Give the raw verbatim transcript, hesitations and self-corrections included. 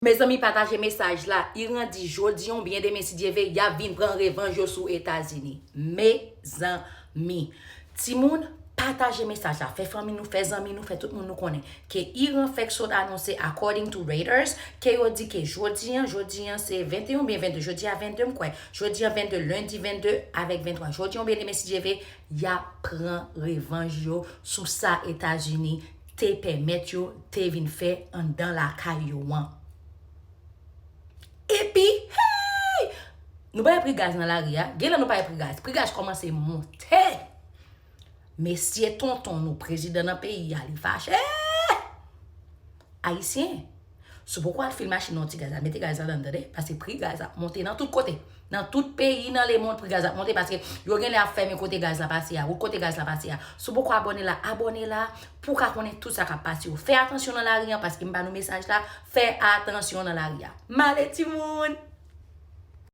Mezanmi, pataje mesaj la. Iran di jodi an oubyen demen, si Dye ve, y ap vin pran revanj yo sou Etazini. Mezanmi. Timoun, pataje mesaj la. Fè fanmi nou, fè zanmi nou, fè tout moun nou konnen ke Iran fèk sot anonse, according to Reuters, ke yo di ke jodi an, jodi an se venteyen oubyen vennde, jodi a vennde m kwè, jodi an vennde, lendi vennde avèk venntwa, jodi an oubyen demen, si Dye ve, y ap pran revanj yo sou sa Etazini te pèmèt yo te vin fè anndan lakay yo an. Epi, hey! Nou pa wè pri gaz nan lari a? Genlè nou pa wè pri gaz. Pri gaz kòmanse monte. Mesye tonton nou, prezidan nan peyi a, li fache. Ayisyen, si w poko al fil machin nan yon ti gaz la, mete gaz ladan, tande, paske pri gaz ap monte nan tout kote. Nan tout peyi nan lemonn, pri gaz ap monte paske yo genlè ap fèmen kote gaz la pase a, wout kote gaz la pase a. Si w poko abòne la, abòne la pou w ka konnen tout sa k ap pase yo. Fè atansyon nan lari an paske m ba nou mesaj la, fè atansyon nan lari a. M ale timoun!